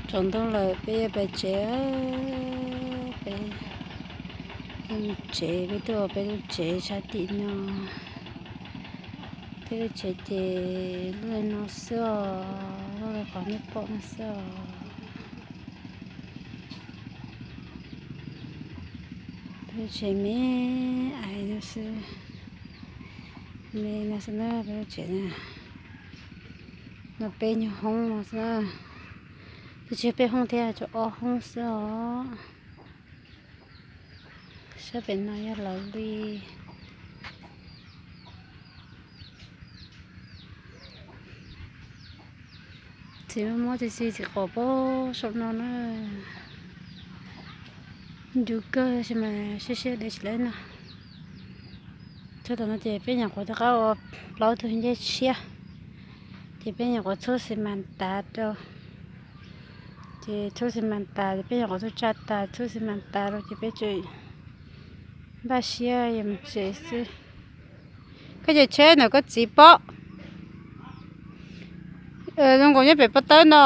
Tsaus ntuj lawm peb yuav pais tsev, peb yuav mus tsev, peb tuaj peb lub tsev sab tim no. Peb lub tsev ces loj li no xwb os, loj li qhov nej pom no xwb os. Peb lub tsev me ais no xwb, me no xwb na peb lub tsev na. No peb nyuag hoob no xwb na. Twb tsis yog peb hoob thiab, tsuas ob hoob xwb os. Sab pem no yog lawv li. Txiv muaj mob txiv txiv txiv quav pab saum no na. Ncu kawg sis mas siab siab dev tsis lawm no. Txog tom no ces peb nyuam qhuav rov qab ua plaub tug ncej tshiab, ces peb nyuam qhuav txhub xis mas tas rau. Ces txhub xis mas tas ces peb nyuam qhuav txhub tsa tas txhub xis mas tas rau ces peb tseem npaj siab yuav mus tsev xwb. Koj cov tsheb ntawm koj txiv pob, zoo nkaus nyob pem pob tawb no.